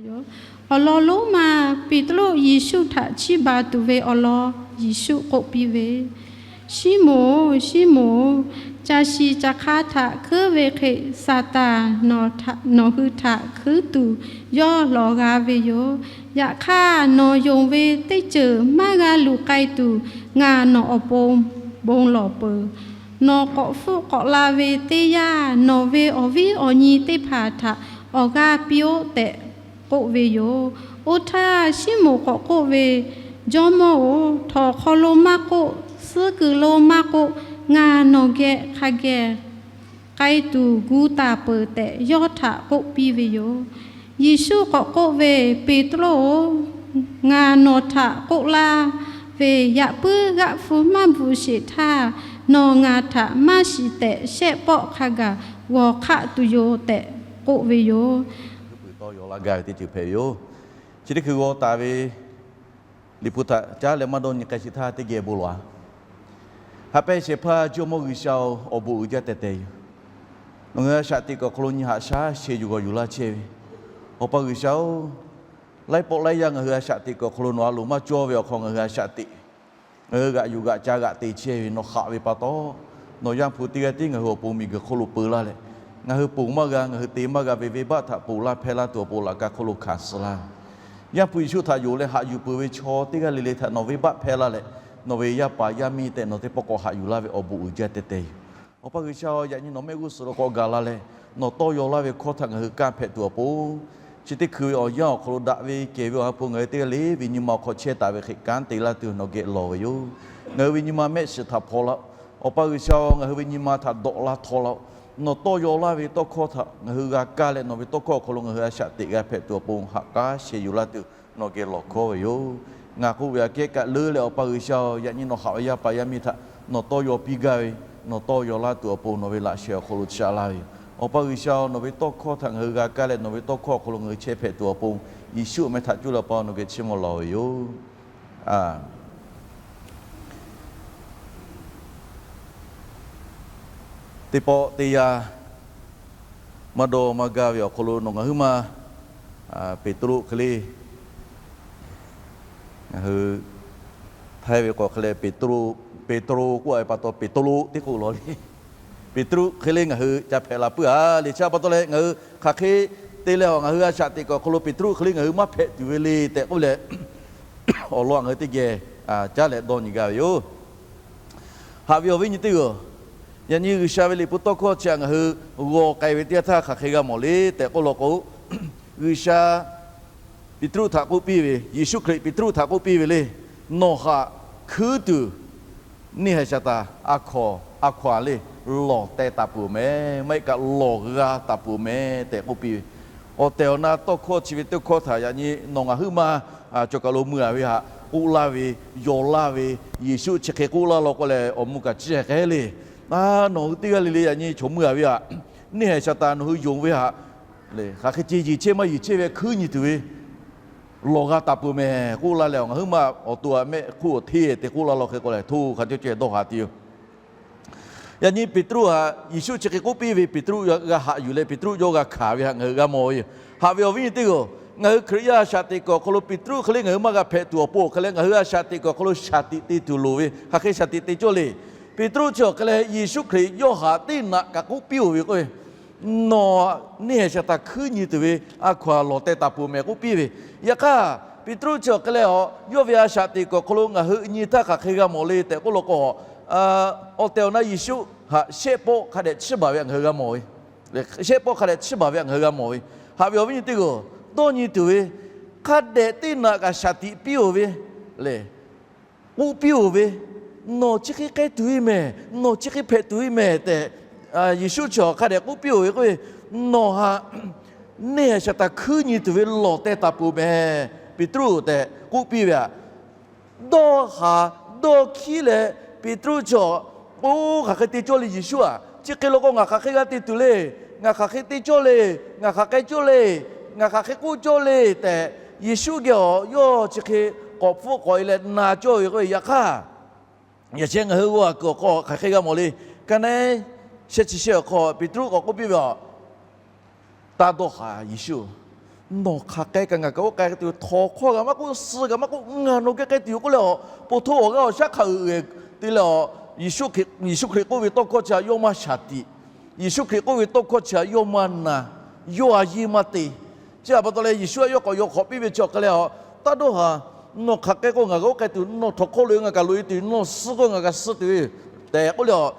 ve yoˬ. Awˬ lawn lonˉ ma Peˍtruˆ Yeˍsuˆ htaꞈ chiˇ baˬ tuˬ ve awˬ lawn Yeˍsuˆ k'oˆ piˇ ve, Siˉmonˍ-oˬ, Siˉmonˍ-oˬ, ca shi ca hk'aˇ htaꞈ hkuiˉ ve hk'e, Saˍtanˍ nawˬ hui htaꞈ hkuiˉ tuˬ yawˇ lawˬ g'a ve yoˬ. Yaꞈ hk'aˇ, nawˬ yonˍ ve teˇ ceuˬ maˇ g'a luˬ k'ai tuˬ, ngaˬ nawˬ awˬ pon bon lawˬ peuˬ. Nawˬ k'awꞈ hpfuhˆ k'awꞈ la ve teˇ yanˇ, nawˬ ve awˬ viˉ awˬ nyi teˇ hpaˍ htaꞈ awˬ g'aˇ piˇ-oˆ tehꞈ k'oˆ ve yoˬ. Oˇ htaˇ Siˉmonˍ k'awꞈ k'oˆ ve, Jawˇmawˇ-oˬ, htawnˍ hk'aw lo maˇ k'oˆ, suhˉ kuiˬ lo maˇ k'oˆ, ngaˬ nawˬ geh hk'a geh k'ai tuˬ gu taˍ peuˬ tehꞈ yawˇ htaꞈ k'oˆ piˇ ve yoˬ. Yeˍsuˆ k'awꞈ k'oˆ ve, Peˍtruˆ-oˬ, ngaˬ nawˬ htaꞈ k'oˆ laˇ ve, yaꞈ puiˉ g'aˆ hpu maˇ bvuhꞈ sheˍ htaˇ, nawˬ ngaˬ htaꞈ maˇ shiˍ tehꞈ shehˆ pawˆ hk'a gaˬ g'awˬ hk'aˆ tuˬ yoˬ tehꞈ k'oˆ ve yoˬ. Hui pui tawˇ yaw laˇ gaˇ ve teˇ ceuˬ hpehꞈ ve yoˬ. Chi teˇ hkui g'aw taˍ ve Liꞈ hpu htaꞈ caˉ leh maˇ dawˇ nyi k'ai sheˍ htaˇ teˇ geh bon lawˬ-a. Haꞈ pehnˇ shehˍ hpaˇ Jawˇmawˇ G'uiˬsha-oˬ, awˬ bon uiˍ jaˇ teh teh yoˬ. Nawˬ ngaˬ hui a shaꞈ teꞈ kuiˬ awˬ hk'aw lo nyi haꞈ shaˉ sheh yuˬ g'awˬ yuˬ laˇ chehˇ ve, Awˬ pa G'uiˬsha-oˬ, laiˉ pawˆ laiˉ yaˇ ngaˬ hui a shaꞈ teꞈ kuiˬ awˬ hk'aw lo nawˬ a loˍ maˇ cawˇ ve awˬ hk'aw ngaˬ hui a shaꞈ teꞈ ngaˬ hui g'aꞈ yuˬ g'aꞈ ca g'aꞈ te chehˇ ve nawˬ haꞈ ve pa taw, nawˬ Yaˇ hpu teˇ g'aˇ tiˉ ngaˬ hui awˬ pon miˬguiˬ hk'oˆ lo peu laˇ leh, ngaˬ hui ponˬ maˇ g'a, ngaˬ hui te maˇ g'a ve venˇbaˆ htaꞈ ponˬ laˇ hpehˇ laˇ tuˬ awˬ pon laꞈ ka hk'oˆ lo hkanˍ suh laˇ ve, Yaˇ hpu Yeˍsuˆ htaꞈ yonˍ leh haꞈ yuˬ peuˬ ve chaw teˇ g'aˇ le le htaꞈ nawˬ venˇbaˆ hpehˇ laˇ leh, nawˬ ve yaˇ paˍ yaˇ miˇ tehꞈ nawˬ teˇ pawˆ k'awꞈ haꞈ yuˬ laˇ ve awˬ bon uiˍ jaˇ teh teh yoˬ. Awˬ pa G'uiˬsha-oˬ, yaꞈ nyi nawˬ mehˆ g'uˇ suhˍ lo k'awꞈ gaˬ la leh, nawˬ tawˇ yaw laˇ ve hkawˇ htaꞈ ngaˬ hui kanˇ hpehꞈ tuˬ awˬ pon, chi teˇ hkui ve awˬ yanˇ awˬ hk'aw lo daꞈ ve kehˬ ve awˬ ha hpu ngaˬ hui teˇ g'aˇ le ve nyi ma awˬ hk'aw chehˇ taˍ ve hk'e kanˉ te laˇ tuˬ nawˬ geh lawˬ ve yoˬ. Ngaˬ hui ve nyi ma mehˆ shiˍ htaꞈ hpaw laˇ-oˆ. Awˬ pa G'uiˬsha-oˬ, ngaˬ hui ve nyi ma htaꞈ dawꞈ la htaw laˇ-oˆ. Nawˬ tawˇ yaw laˇ ve tawˇ hkawˇ htaꞈ ngaˬ hui g'a kaˇ leh, nawˬ ve tawˇ hkawˇ awˬ hk'aw lo ngaˬ hui a shaꞈ teꞈ g'a hpehꞈ tuˬ awˬ pon haꞈ k'aˉ sheh yuˬ laˇ tuˬ nawˬ geh lawˬ hkawˇ ve yoˬ. Ngaˬ k'oˆ ve aꞈ kehˉ kaꞈ leuˉ leh, Awˬ pa G'uiˬsha-oˬ, yaꞈ nyi nawˬ haꞈ ve yaˇ paˍ yaˇ miˇ htaꞈ nawˬ tawˇ yaw piˇ gaˇ ve, nawˬ tawˇ yaw laˇ tuˬ awˬ pon nawˬ ve laꞈ sheh awˬ hk'aw lo shaꞈ laˇ ve yoˬ. Awˬ pa G'uiˬsha-oˬ, nawˬ ve tawˇ hkawˇ htaꞈ ngaˬ hui g'a kaˇ leh, nawˬ ve tawˇ hkawˇ awˬ hk'aw lo ngaˬ hui chehˇ hpehꞈ tuˬ awˬ pon, Yeˍsuˆ meh htaꞈ cuˇ leh Awˬ pa nawˬ geh chiˇ mvuh lawˬ ve yoˬ. Teˇ pawˆ teˇ yanˇ maˇ dawˇ maˇ gaˇ ve awˬ hk'aw lo nawˬ ngaˬ huiˉ ma Peˍtruˆ hk'e le, ngaˬ hui Htaiˇ ve k'awꞈ hk'e leh Peˍtruˆ, Peˍtruˆ k'oˆ ve pa taw Peˍtruˆ teˇ k'oˆ lawˬ le. Peˍtruˆ hk'e le ngaˬ hui ca hpehꞈ la puiˉ-a le. Chi pa taw leh ngaˬ hui hk'aˬ hk'e te leh a ngaˬ hui a shaꞈ teꞈ kuiˬ awˬ hk'aw lo Peˍtruˆ hk'e le ngaˬ hui maˇ hpehꞈ tuˬ ve le tehꞈ k'oˆ leh, awˬ lawn ngaˬ hui teˇ geh caˉ leh dawˇ nyi gaˇ ve yoˬ. Haꞈ ve awˬ viˉ nyi teˇ g'aˇ-oˬ, yaꞈ nyi G'uiˬsha ve liꞈ hpu tawˇ hkawˇ chi htaꞈ ngaˬ hui g'aw k'ai ve teˇ yanˇ htaˇ hk'aˬ hk'e g'a mawˬ le tehꞈ k'oˆ law k'o, G'uiˬsha Peˍtruˆ htaꞈ k'oˆ piˇ ve, Yeˍsuˆ Hkriꞈ Peˍtruˆ htaꞈ k'oˆ piˇ ve le, nawˬ htaꞈ hkuiˉ tuˬ neˇ haiˬ shaˍ taˍ a hkaw a hkaw-a le lawˬ teh taˍ peuˬ meh, maˇ heˆ kaꞈ lawˬ g'a taˍ peuˬ meh tehꞈ k'oˆ piˇ ve. Awˬ tehˬ awˬ na tawˇ hkawˇ chi ve tawˇ hkawˇ htaꞈ yaꞈ nyi nawˬ ngaˬ huiˉ ma cawˬ kaˬ lo mui-a ve htaꞈ k'oˆ laˇ ve, yaw laˇ ve, Yeˍsuˆ chi hk'e k'oˆ laˇ law k'o leh awˬ mvuh kaꞈ ciˇ k'ai le. Nawˬ hui teˇ g'aˇ le le yaꞈ nyi chaw mui-a ve htaꞈ, neˇ haiˬ shaˍ taˍ nawˬ hui yonˍ ve htaꞈ le, hk'aˬ hk'e ce yeˬ chehˇ maˇ yeˬ chehˇ ve hkuiˉ nyi tuˬ ve lawˬ g'a taˍ peuˬ meh k'oˆ laˇ leh, ngaˬ huiˉ ma awˬ to-a mehˆ hk'oˆ awˬ hteˇ te k'oˆ laˇ law hk'e k'o leh, hto hk'a cawˇ caweh dawˇ haˍ te yoˬ. Yaꞈ nyi Peˍtruˆ htaꞈ Yeˍsuˆ chi hk'e k'oˆ piˇ ve, Peˍtruˆ g'a haꞈ yuˬ leh Peˍtruˆ yawˇ g'a hkanˍ ve htaꞈ ngaˬ hui g'a mawˬ ve yoˬ. Haꞈ ve awˬ viˉ nyi teˇ g'aˇ-oˬ, ngaˬ hui Hkriꞈ yaˇ a shaꞈ teꞈ kuiˬ awˬ hk'aw lo Peˍtruˆ hk'e le ngaˬ hui maˇ g'a hpehꞈ tuˬ awˬ pon awˬ hk'e leh, ngaˬ hui a shaꞈ teꞈ kuiˬ awˬ hk'aw lo shaˍ tiꞈ te tuˬ loˍ ve, hk'aˬ hk'e shaˍ tiꞈ te cawˇ le. Peˍtruˆ chi awˬ hk'e leh Yeˍsuˆ Hkriꞈ yawˇ htaꞈ teˇ naꞈ kaꞈ k'oˆ piˇ-oˬ ve k'o, nawˬ neˇ haiˬ shaˍ taˍ hkuiˉ nyi tuˬ ve a hkaw-a lawˬ teh taˍ peuˬ meh k'oˆ piˇ ve. Yaꞈ hk'aˇ Peˍtruˆ chi awˬ hk'e leh a, yawˇ ve a shaꞈ teꞈ kuiˬ awˬ hk'aw lo ngaˬ hui nyi htaˇ hk'aˬ hk'e g'a mawˬ le tehꞈ k'oˆ law k'o, awˬ tehˬ awˬ na Yeˍsuˆ htaꞈ shehˆ pawˆ hk'a dehꞈ chiˇ baˬ ve htaꞈ ngaˬ hui g'a mawˬ ve. Shehˆ pawˆ hk'a dehꞈ chiˇ baˬ ve htaꞈ ngaˬ hui g'a mawˬ ve. Haꞈ ve awˬ viˉ nyi teˇ g'aˇ-oˬ, dawˇ nyi tuˬ ve hk'a dehꞈ teˇ naꞈ kaꞈ shaˍ tiꞈ piˇ-oˬ ve le. K'oˆ piˇ-oˬ ve, nawˬ chi hk'e k'ai tuˬ ve mehˬ, nawˬ chi hk'e hpehꞈ tuˬ ve mehˬ tehꞈ, Yeˍsuˆ chi awˬ hk'a dehꞈ k'oˆ piˇ-oˬ ve k'o, nawˬ htaꞈ neˇ haiˬ shaˍ taˍ hkuiˉ nyi tuˬ ve lawˬ teh taˍ peuˬ meh, Peˍtruˆ tehꞈ k'oˆ piˇ ve htaꞈ dawˇ haˍ dawˇ hkiˉ leh, Peˍtruˆ chi awˬ, oˇ hk'aˬ hk'e te cawˇ le Yeˍsuˆ-aˬ, chi hk'e law k'o ngaˬ hk'aˬ hk'e g'a te tuˬ le. Ngaˬ hk'aˬ hk'e te cawˇ le. Ngaˬ hk'aˬ k'ai cawˇ le. Ngaˬ hk'aˬ hk'e k'oˆ cawˇ le tehꞈ, Yeˍsuˆ geh awˬ yawˇ chi hk'e k'awꞈ hpfuhˆ k'awꞈ e leh na cawˇ ve k'o, yaꞈ hk'aˇ yaꞈ sheh ngaˬ hui g'aw kuiˬ awˬ hk'aw hk'aˬ hk'e g'a mawˬ le. Ka naˉ sheh chi sheh awˬ hk'aw Peˍtruˆ k'awꞈ k'oˆ piˇ ve, Taˇ dawˇ haˍ Yeˍsuˆ-oˬ, Nawˬ hk'aˬ k'ai kaꞈ ngaˬ kaꞈ oˇ k'ai tuˬ, htawnˍ hkawˇ g'a maˇ k'oˆ, suh g'a maˇ k'oˆ, ngaˬ nawˬ geh k'ai tuˬ yoˬ k'oˆ leh a, po htoˇ awˬ g'aˇ awˬ shaˉ hk'a uiˍ te leh a, Yeˍsuˆ Hkriꞈ k'oˆ ve tawˇ hkawˇ chi htaꞈ yawˇ maˇ shaˍ tiꞈ. Yeˍsuˆ Hkriꞈ k'oˆ ve tawˇ hkawˇ chi htaꞈ yawˇ maˇ na, yawˇ a yiˇ maˇ te. Chi htaꞈ pa taw leh Yeˍsuˆ a yawˇ k'awꞈ yaw hk'awꞈ piˇ ve chi awˬ hk'e leh a, taˇ dawˇ haˍ. Nawˬ hk'aˬ k'ai k'o ngaˬ g'a oˇ k'ai tuˬ, nawˬ htawnˍ hkawˇ loꞈ-e ngaˬ kaꞈ loꞈ-e tuˬ, nawˬ suh k'o ngaˬ kaꞈ suh tuˬ ve tehꞈ k'oˆ leh a,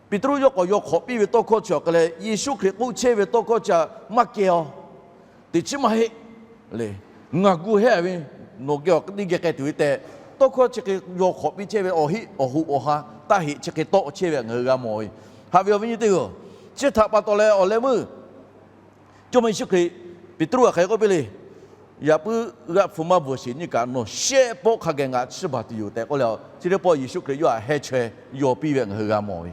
Peˍtruˆ yawˇ k'awꞈ yaw hk'awꞈ piˇ ve tawˇ hkawˇ chi awˬ hk'e leh, Yeˍsuˆ Hkriꞈ k'oˆ chehˇ ve tawˇ hkawˇ chi htaꞈ maˇ keh a, teꞈ chiˉ maˇ heˆ le. Ngaˬ gu hehˉ ve, nawˬ geh awˬ teˇ geh k'ai tuˬ ve tehꞈ, tawˇ hkawˇ chi hk'e yaw hk'awꞈ piˇ chehˇ ve awˬ heˆ awˬ hoꞈ awˬ ha taˇ heꞈ chi hk'e tawˆ chehˇ ve htaꞈ ngaˬ hui g'a mawˬ ve. Haꞈ ve awˬ viˉ nyi teˇ hpaˍ-oˬ, chi htaꞈ pa taw leh awˬ leh meuˇ Jawˇmawˇ Yeˍsuˆ Hkriꞈ Peˍtruˆ htaꞈ hk'aˬ hk'e k'oˆ piˇ le. Yaꞈ puiˉ g'aˆ hpu maˇ bvuhˬ sheˍ nyiˇ kaꞈ nawˬ shehˆ pawˆ hk'a geh ngaˬ htaꞈ chiˇ baˬ tuˬ yoˬ tehꞈ k'oˆ leh, chi teˇ pawˆ Yeˍsuˆ Hkriꞈ yawˇ htaꞈ heh chaweh yaw piˇ ve htaꞈ ngaˬ hui g'a mawˬ ve.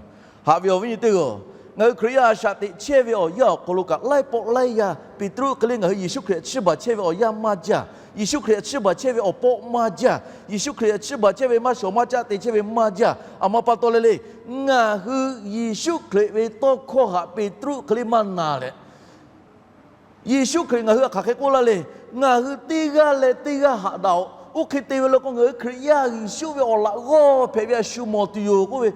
Haꞈ ve awˬ viˉ nyi teˇ hpaˍ-oˬ, ngaˬ hui Hkriꞈ yaˇ a shaꞈ teꞈ chehˇ ve awˬ yanˇ awˬ hk'aw lo kaꞈ laiˉ pawˆ laiˉ yaˇ Peˍtruˆ hk'e le ngaˬ hui Yeˍsuˆ Hkriꞈ htaꞈ chiˇ baˬ chehˇ ve awˬ yanˇ maˇ jaˇ. Yeˍsuˆ Hkriꞈ htaꞈ chiˇ baˬ chehˇ ve awˬ pawˆ maˇ jaˇ. Yeˍsuˆ Hkriꞈ htaꞈ chiˇ baˬ chehˇ ve maˇ shawˍ maˇ caˆ te chehˇ ve maˇ jaˇ. Aˬ ma pa taw leh le, ngaˬ hui Yeˍsuˆ Hkriꞈ ve tawˇ hkawˇ htaꞈ Peˍtruˆ hk'e le maˇ na leh, Yeˍsuˆ Hkriꞈ ngaˬ hui htaꞈ hk'aˬ hk'e k'oˆ laˇ le. Ngaˬ hui teˇ g'aˇ leh teˇ g'aˇ haꞈ daꞈ-oꞈ. Oˇ hk'e te ve law k'o ngaˬ hui Hkriꞈ yaˇ Yeˍsuˆ ve awˬ laꞈ g'awˇ hpehꞈ ve a shu mawˬ tuˬ yoˬ k'oˆ ve,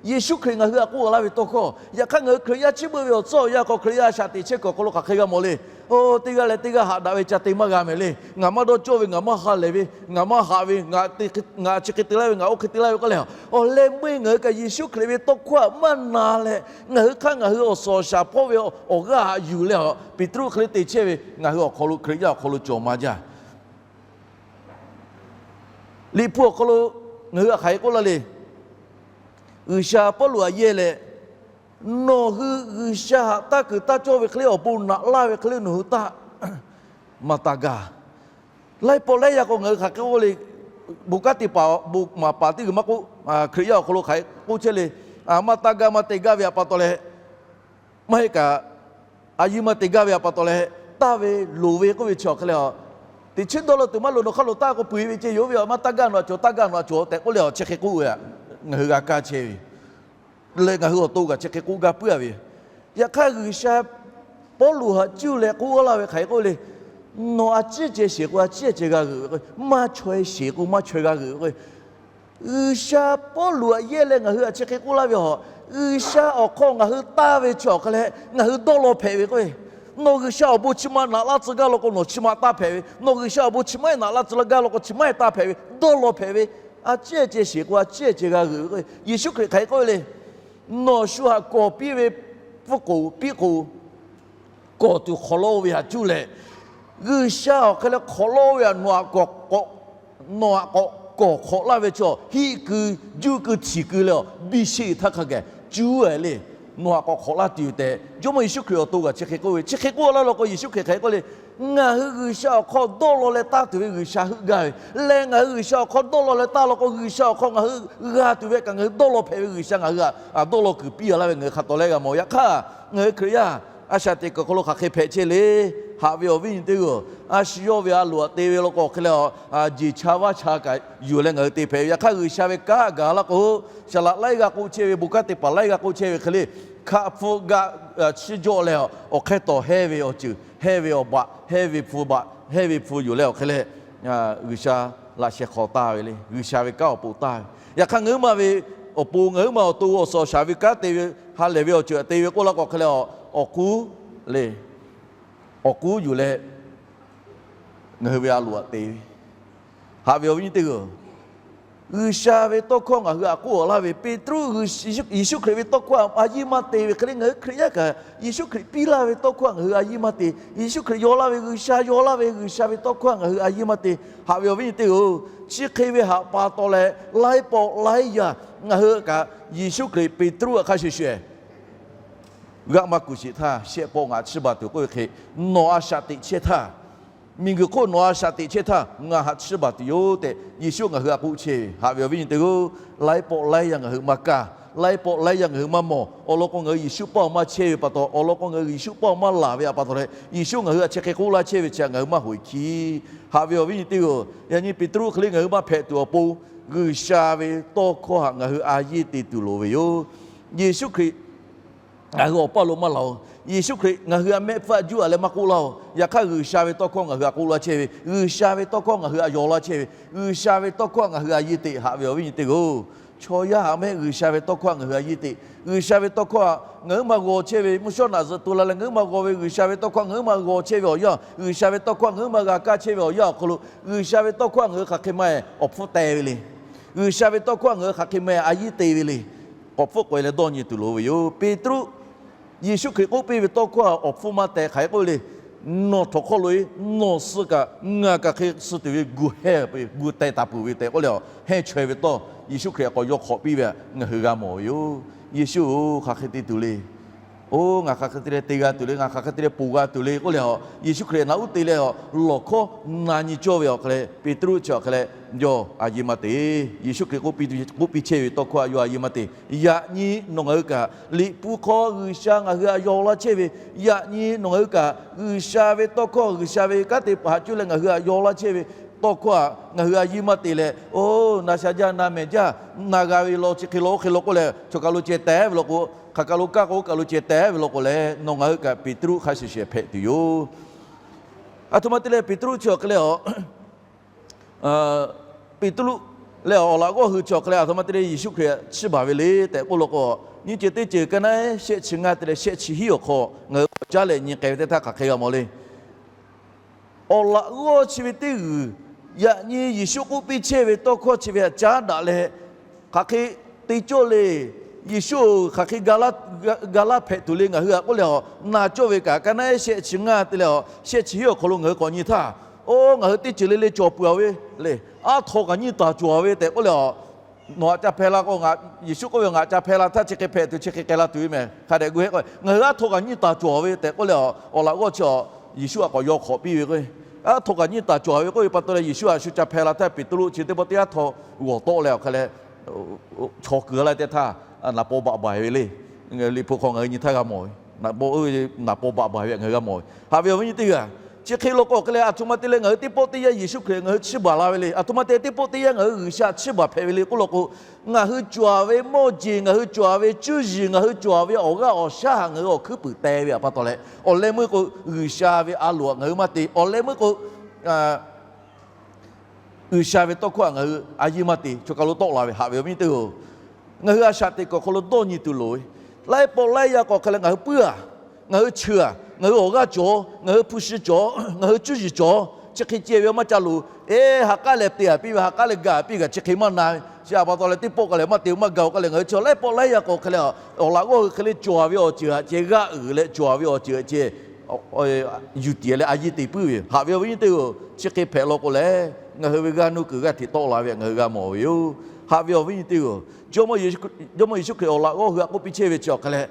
Yeˍsuˆ Hkriꞈ ngaˬ hui htaꞈ k'oˆ laˇ ve tawˇ hkawˇ. Yaꞈ hk'aˇ ngaˬ hui Hkriꞈ yaˇ chiˇ beuꞈ ve awˬ tcuhˉ awˬ yanˇ hk'aw Hkriꞈ yaˇ a shaꞈ teꞈ chehˇ kuiˬ awˬ hk'aw lo hk'aˬ hk'e g'a mawˬ le. Oˇ, teˇ g'aˇ leh teˇ g'aˇ haꞈ daꞈ ve ca te maˇ g'a mehˍ le. Ngaˬ maˇ dawˇ cawˇ ve, ngaˬ maˇ ha lehˬ ve, ngaˬ maˇ haꞈ ve, ngaˬ chi hk'e te laˇ ve, ngaˬ oˇ hk'e te laˇ ve k'oˆ leh, awˬ leh meuˇ ngaˬ hui kaꞈ Yeˍsuˆ Hkriꞈ ve tawˇ hkawˇ htaꞈ maˇ na leh, ngaˬ hui hk'aˇ ngaˬ hui awˬ suhˍ awˬ shaˍ hpawˇ ve awˬ g'aˇ haꞈ yuˬ leh a, Peˍtruˆ hk'e le te chehˇ ve ngaˬ hui awˬ hk'aw lo Hkriꞈ yaˇ awˬ hk'aw lo cawˬ maˇ jaˇ. Liꞈ hpu awˬ hk'aw lo ngaˬ hui htaꞈ hk'aˬ hk'e k'oˆ laˇ le. G'uiˬsha Pawˇluꞈ htaꞈ yehˇ leh, nawˬ hui G'uiˬsha htaꞈ taˇ kuiˬ taˇ cawˇ ve hk'e le awˬ bon naꞈ laˇ ve hk'e le nawˬ hui taˇ maˇ taˇ gaˇ. Laiˉ pawˆ laiˉ yaˇ k'o ngaˬ hui hk'aˬ hk'e k'oˆ le. Bon kanˉ te paˍ bon maˍ paˍ teˇ g'uiˬ maˇ k'oˆ, Hkriꞈ yaˇ awˬ hk'aw lo hk'aˬ hk'e k'oˆ chehˇ le. Maˇ taˇ gaˇ maˇ te gaˇ ve htaꞈ pa taw leh, maˇ heˆ kaꞈ a yiˇ maˇ te gaˇ ve htaꞈ pa taw leh, taˇ ve loˍ ve k'oˆ ve chi awˬ hk'e le a, teꞈ chiˉ dawˇ law tuˬ maˇ loˍ. Nawˬ hk'aˇ lo taˇ k'o peu-eˬ ve ceh yoˬ ve a, maˇ taˇ gaˇ nawˬ htaꞈ cawˬ, taˇ gaˇ nawˬ htaꞈ cawˬ tehꞈ k'oˆ leh a, chi hk'e k'oˆ ve htaꞈ ngaˬ hui g'a kaˇ chehˇ ve leh ngaˬ hui awˬ to kaꞈ chi hk'e k'oˆ gaˇ puiˉ-a ve. Yaꞈ hk'aˇ G'uiˬsha Pawˇluꞈ htaꞈ cuˇ leh k'oˆ laˇ ve hk'aˬ hk'e k'oˆ le. Nawˬ a ciˉ ceh sheˍ k'o a ciˉ ceh g'a g'euꞈ ve k'o, maˇ chaweh sheˍ k'o maˇ chaweh g'a g'euꞈ ve k'o, G'uiˬsha Pawˇluꞈ htaꞈ yehˇ leh ngaˬ hui htaꞈ chi hk'e k'oˆ laˇ ve a, G'uiˬsha awˬ hk'aw ngaˬ hui taˇ ve chi awˬ hk'e leh ngaˬ hui dawˇ law hpehꞈ ve k'o, nawˬ G'uiˬsha awˬ bon chi ma naꞈ laˇ tcuh gaˇ law k'o nawˬ chi ma taˇ hpehꞈ ve, nawˬ G'uiˬsha awˬ bon chi ma naꞈ laˇ tcuh gaˇ law k'o chi ma taˇ hpehꞈ ve, dawˇ law hpehꞈ ve, a ciˉ ceh sheˍ k'o a ciˉ ceh g'a g'euꞈ ve k'o, Yeˍsuˆ Hkriꞈ hk'aˬ hk'e k'oˆ ve le. Nawˬ shu htaꞈ kawˬ piˇ ve pfuhˇ k'oˍ piˇ k'o, kawˬ tuˬ hk'awꞈ lawˇ ve htaꞈ cuˇ leh, G'uiˬsha awˬ hk'e leh hk'awꞈ lawˇ ve htaꞈ nawˬ htaꞈ k'awꞈ k'awꞈ nawˬ htaꞈ k'awꞈ kawˬ hk'awꞈ laˇ ve chaw hiˆ keu juˇ keu htiˍ keu leh a, biˇ sheˆ htaˇ hk'a gaˬ cuˇ-e le. Nawˬ htaꞈ k'awꞈ hk'awꞈ laˇ tuˬ yoˬ tehꞈ Jawˇmawˇ Yeˍsuˆ Hkriꞈ awˬ to kaꞈ chi hk'e k'oˆ ve. Chi hk'e k'oˆ laˇ law k'o Yeˍsuˆ Hkriꞈ hk'aˬ hk'e k'oˆ le. Ngaˬ hui G'uiˬsha awˬ hk'aw dawˇ law leh taˇ tuˬ ve G'uiˬsha heuˆ gaˇ ve leh, ngaˬ hui G'uiˬsha awˬ hk'aw dawˇ law leh taˇ law k'o G'uiˬsha awˬ hk'aw ngaˬ hui g'a tuˬ ve kaꞈ ngaˬ hui dawˇ law hpehꞈ ve G'uiˬsha ngaˬ hui htaꞈ dawˇ law kuiˬ piˇ-a laˇ ve ngaˬ hui hk'a tawˍ leh g'a mawˬ. Yaꞈ hk'aˇ ngaˬ hui Hkriꞈ yaˇ a shaꞈ teꞈ kuiˬ awˬ hk'aw lo hk'aˬ hk'e hpehꞈ chehˇ le. Haꞈ ve awˬ viˉ nyi teˇ g'aˇ-oˬ, a shu yawˇ ve a loˍ htaꞈ te ve law k'o awˬ hk'e leh a, jeˬ cha vaˇ cha kaꞈ yuˬ leh ngaˬ hui te hpehꞈ ve. Yaꞈ hk'aˇ G'uiˬsha ve kanˉ gaˬ laˇ k'o, saˍ laꞈ laiˉ g'aˇ k'oˆ chehˇ ve, bon kanˉ te paˍ laiˉ g'aˇ k'oˆ chehˇ ve hk'e le, hkaˆ hpfuhˆ gaˆ chiˇ jawˆ leh awˬ hk'e tawˍ hehˇ ve awˬ ceuˬ, hehˇ ve awˬ baꞈ, hehˇ ve hpu baꞈ, hehˇ ve hpu yuˬ leh awˬ hk'e leh G'uiˬsha laꞈ sheh hk'aw taˇ ve le. G'uiˬsha ve kanˉ awˬ pon taˇ ve. Yaꞈ hk'aˇ ngaˬ huiˉ ma ve awˬ pon ngaˬ huiˉ ma awˬ to awˬ suhˍ awˬ shaˍ ve kanˉ te ve ha lehˬ ve awˬ ceuˬ htaꞈ te ve k'oˆ laˇ k'o awˬ hk'e leh a, awˬ k'uˉ le, awˬ k'uˉ yuˬ leh ngaˬ hui ve a loˍ htaꞈ te ve. Haꞈ ve awˬ viˉ nyi teˇ g'aˇ-oˬ, G'uiˬsha ve tawˇ hkawˇ ngaˬ hui htaꞈ k'oˆ laˇ ve Peˍtruˆ, Yeˍsuˆ Hkriꞈ ve tawˇ hkawˇ htaꞈ a yiˇ maˇ te ve hk'e le ngaˬ hui Hkriꞈ yaˇ kaꞈ Yeˍsuˆ Hkriꞈ piˇ laˇ ve tawˇ hkawˇ htaꞈ ngaˬ hui a yiˇ maˇ te. Yeˍsuˆ Hkriꞈ yaw laˇ ve G'uiˬsha, yaw laˇ ve G'uiˬsha ve tawˇ hkawˇ htaꞈ ngaˬ hui a yiˇ maˇ te. Haꞈ ve awˬ viˉ nyi teˇ g'aˇ-oˬ, chi hk'e ve htaꞈ pa taw leh laiˉ pawˆ laiˉ yaˇ ngaˬ hui kaꞈ Yeˍsuˆ Hkriꞈ Peˍtruˆ htaꞈ hk'a shuˍ shuˍ g'aˆ maˇ kuˬ sheˍ htaˇ shehˆ pawˆ ngaˬ htaꞈ chiˇ baˬ tuˬ k'oˆ ve hk'e, nawˬ a shaꞈ teꞈ chehˇ htaˇ, miˬguiˬ hk'oˆ nawˬ a shaꞈ teꞈ chehˇ htaˇ ngaˬ htaꞈ chiˇ baˬ tuˬ yoˬ tehꞈ Yeˍsuˆ ngaˬ hui htaꞈ k'oˆ chehˇ ve. Haꞈ ve awˬ viˉ nyi teˇ g'aˇ-oˬ, laiˉ pawˆ laiˉ yaˇ ngaˬ hui maˇ kaˇ, laiˉ pawˆ laiˉ yaˇ ngaˬ hui maˇ mawˬ. Awˬ lawn k'o ngaˬ hui Yeˍsuˆ paˇ maˇ chehˇ ve pa taw, awˬ lawn k'o ngaˬ hui Yeˍsuˆ paˇ maˇ laˬ ve htaꞈ pa taw leh Yeˍsuˆ ngaˬ hui htaꞈ chi hk'e k'oˆ laˇ chehˇ ve chi htaꞈ ngaˬ hui maˇ hoꞈ e hkiˇ. Haꞈ ve awˬ viˉ nyi teˇ g'aˇ-oˬ, yaꞈ nyi Peˍtruˆ hk'e le ngaˬ hui maˇ hpehꞈ tuˬ awˬ pon G'uiˬsha ve tawˇ hkawˇ htaꞈ ngaˬ hui a yiˇ te tuˬ loˍ ve yoˬ. Yeˍsuˆ Hkriꞈ Ngaˬ hui awˬ paˇ lo maˇ laˬ oˬ. Yeˍsuˆ Hkriꞈ ngaˬ hui a mehˆ hpfuhˇ a juˇ a leh maˇ k'oˆ laˇ oˬ. Yaꞈ hk'aˇ, G'uiˬsha ve tawˇ hkawˇ ngaˬ hui htaꞈ k'oˆ laˇ chehˇ ve, G'uiˬsha ve tawˇ hkawˇ ngaˬ hui htaꞈ yaw laˇ chehˇ ve, G'uiˬsha ve tawˇ hkawˇ ngaˬ hui a yeˇ teꞈ. Haꞈ ve awˬ viˉ nyi teˇ hpaˍ-oˬ, chaw yaˇ htaꞈ mehˆ G'uiˬsha ve tawˇ hkawˇ htaꞈ ngaˬ hui a yeˇ teꞈ. G'uiˬsha ve tawˇ hkawˇ htaꞈ ngaˬ huiˉ ma g'aw chehˇ ve, mvuhˇ shawˉ naꞈ zuhꞈ to la leh ngaˬ huiˉ ma g'aw ve G'uiˬsha ve tawˇ hkawˇ htaꞈ ngaˬ huiˉ ma g'aw chehˇ ve awˬ yanˇ, G'uiˬsha ve tawˇ hkawˇ htaꞈ ngaˬ huiˉ ma g'a kaˇ chehˇ ve awˬ yanˇ awˬ hk'aw lo, G'uiˬsha ve tawˇ hkawˇ htaꞈ ngaˬ hui hk'aˬ hk'e maˇ awˬ hpfuhˇ teh ve le. G'uiˬsha ve tawˇ hkawˇ htaꞈ ngaˬ hui hk'aˬ hk'e maˇ a yeˇ te ve le. K'awꞈ hpfuhˆ k'awꞈ e leh dawˇ nyi tuˬ loˍ ve yoˬ. Peˍtruˆ, Yeˍsuˆ Hkriꞈ k'oˆ piˇ ve tawˇ hkawˇ htaꞈ awˬ hpfuhˇ maˇ teh hk'aˬ hk'e k'oˆ ve le. Nawˬ htawnˍ hk'aw lo-e, nawˬ suh kaꞈ ngaˬ kaꞈ hk'e suh tuˬ ve gu heh, gu teh taˍ peuˬ ve tehꞈ k'oˆ leh, hehnˇ chaweh ve tawˇ Yeˍsuˆ Hkriꞈ k'awꞈ yaw hk'awꞈ piˇ ve htaꞈ ngaˬ hui g'a mawˬ ve yoˬ. Yeˍsuˆ-oˬ, hk'aˬ hk'e te tuˬ le. Oˇ, ngaˬ hk'aˬ hk'e te leh te g'a tuˬ le, ngaˬ hk'aˬ hk'e te leh ponˬ g'a tuˬ le k'oˆ leh, Yeˍsuˆ Hkriꞈ naꞈ uˉ te leh awˬ lawˬ hkawˇ na nyi cawˇ ve awˬ hk'e leh, Peˍtruˆ chi awˬ hk'e leh, yawˇ a yeˇ maˇ te. Yeˍsuˆ Hkriꞈ k'oˆ piˇ chehˇ ve tawˇ hkawˇ htaꞈ yawˇ a yeˇ maˇ te. Yaꞈ nyi nawˬ ngaˬ hui kaꞈ Liꞈ hpu hk'aw G'uiˬsha ngaˬ hui htaꞈ yaw laˇ chehˇ ve, yaꞈ nyi nawˬ ngaˬ hui kaꞈ G'uiˬsha ve tawˇ hkawˇ, G'uiˬsha ve kanˉ te paˍ htaꞈ cuˇ leh ngaˬ hui htaꞈ yaw laˇ chehˇ ve tawˇ hkawˇ htaꞈ ngaˬ hui a yeˇ maˇ te leh, oˇ, na sha jaˇ, na mehˍ jaˇ, na g'a ve law, chi hk'e law, oˇ hk'e law k'oˆ leh, chaw kaˬ lo ceh teh ve law k'o, hk'aˬ kaˬ lo kaˇ k'o, oˇ kaˬ lo ceh teh ve law k'o leh, nawˬ ngaˬ hui kaꞈ Peˍtruˆ hk'a shuˍ shuˍ hpehꞈ tuˬ yoˬ. Aˬ htoꞈ ma te leh Peˍtruˆ chi awˬ hk'e leh, Peˍtruˆ leh awˬ laꞈ g'awˇ hui chi awˬ hk'e leh aˬ htoꞈ ma te leh Yeˍsuˆ Hkriꞈ htaꞈ chiˇ baˬ ve le tehꞈ k'oˆ law k'o, nyiˇ ceuˬ teˇ ceuˬ ka naˉ shehˆ chi ngaˇ te leh shehˆ chi hiˉ awˬ hk'aw ngaˬ hui k'awꞈ caˉ leh nyi k'ai ve teˇ htaˇ hk'aˬ hk'e g'a mawˬ le. Awˬ laꞈ g'awˇ chi ve teˇ g'uiˬ, yaꞈ nyi Yeˍsuˆ k'oˆ piˇ chehˇ ve tawˇ hkawˇ chi ve htaꞈ caˉ daꞈ leh, hk'aˬ hk'e te cawˇ le. Yeˍsuˆ-oˬ, hk'aˬ hk'e ga laˇ hpehꞈ tuˬ le ngaˬ hui htaꞈ k'oˆ leh, awˬ na cawˇ ve kaꞈ ka naˉ shehˆ chi ngaˇ te leh awˬ shehˆ chi hiˉ awˬ hk'aw lo ngaˬ hui k'awꞈ nyi htaˇ, oˇ, ngaˬ hui teˇ ceuˬ le le cawˬ peuˬ-a ve le. Aˉ htaw kaꞈ nyiˇ taˍ cawˬ-a ve tehꞈ k'oˆ leh, nawˬ htaꞈ ca hpehˇ la k'o, Yeˍsuˆ k'oˆ ve, ngaˬ htaꞈ ca hpehˇ la htaˇ chi hk'e hpehꞈ tuˬ, chi hk'e k'ai la tuˬ ve mehˬ hk'a dehꞈ gu hehˆ k'o, ngaˬ hui aˉ htaw kaꞈ nyiˇ taˍ cawˬ ve tehꞈ k'oˆ leh, awˬ laꞈ g'awˇ chi Yeˍsuˆ htaꞈ k'awꞈ yaw hk'awꞈ piˇ ve k'o, aˉ htaw kaꞈ nyiˇ taˍ cawˬ ve k'oˆ ve pa taw leh, Yeˍsuˆ htaꞈ shu ca hpehˇ la htaˇ Peˍtruˆ chi teˇ pawˆ teˇ aˉ htaw g'awˬ tawˆ leh awˬ hk'e leh, chaw kuiˬ la teˇ htaˇ naˍ paw baꞈ baˬ ve le. Liꞈ hpu hk'aw ngaˬ hui nyi htaˇ g'a mawˬ ve, naˍ paw, naˍ paw baꞈ baˬ ve ngaˬ hui g'a mawˬ ve. Haꞈ ve awˬ viˉ nyi teˇ g'aˇ, chi hk'e law k'o hk'e leh, aˬ htoꞈ ma te leh ngaˬ hui teˇ pawˆ teˇ yanˇ Yeˍsuˆ Hkriꞈ ngaˬ hui chiˇ baˬ la ve le. Aˬ htoꞈ ma te teˇ pawˆ teˇ yanˇ ngaˬ hui G'uiˬsha chiˇ baˬ hpehꞈ ve le k'oˆ law k'o, ngaˬ hui cawˬ-a ve mawˇ jeˬ, ngaˬ hui cawˬ-a ve cuˇ yiˍ, ngaˬ hui cawˬ-a ve awˬ g'aˇ awˬ shaˉ htaꞈ ngaˬ hui awˬ hkuiˉ puiˍ teh ve htaꞈ pa taw leh, awˬ leh meuˇ k'o G'uiˬsha ve a loˍ htaꞈ ngaˬ hui maˇ te. Awˬ leh meuˇ k'o G'uiˬsha ve tawˇ hkawˇ htaꞈ ngaˬ hui a yeˇ maˇ te, chaw kaˬ lo tawˆ la ve. Haꞈ ve awˬ viˉ teˇ g'aˇ-oˬ, ngaˬ hui a shaꞈ teꞈ kuiˬ awˬ hk'aw lo dawˇ nyi tuˬ loˍ ve. Laiˉ pawˆ laiˉ yaˇ k'o hk'e leh ngaˬ hui puiˉ-a, ngaˬ hui cheuˬ-a, ngaˬ hui awˬ g'aˇ cawˬ, ngaˬ hui hpu shi cawˬ, ngaˬ hui cuˇ yiˍ cawˬ, chi hk'e ceh ve maˇ ca loˍ. Eˬ, ha k'aˉ leh te-a piˇ ve, ha k'aˉ leh ga piˇ kaꞈ chi hk'e maˇ na ve. Chi htaꞈ pa taw leh teˇ pawˆ k'o leh maˇ te maˇ ga-o k'o leh, ngaˬ hui chi laiˉ pawˆ laiˉ yaˇ k'o hk'e leh, awˬ laꞈ g'awˇ hui hk'e leh cawˬ-a ve awˬ ceuˬ htaꞈ ceh g'aˇ uiˍ leh cawˬ-a ve awˬ ceuˬ htaꞈ ceh yuˬ tiˍ leh a yeˇ te puiˉ ve yoˬ. Haꞈ ve awˬ viˉ nyi teˇ g'aˇ-oˬ, chi hk'e hpehꞈ law k'o leh, ngaˬ hui ve g'aˇ nuˇ kuiˬ g'aˇ hteꞈ tawˆ la ve htaꞈ ngaˬ hui g'a mawˬ ve yoˬ. Haꞈ ve awˬ viˉ nyi teˇ g'aˇ-oˬ, Jawˇmawˇ Yeˍsuˆ Hkriꞈ awˬ laꞈ g'awˇ hui htaꞈ k'oˆ piˇ chehˇ ve chi awˬ hk'e leh,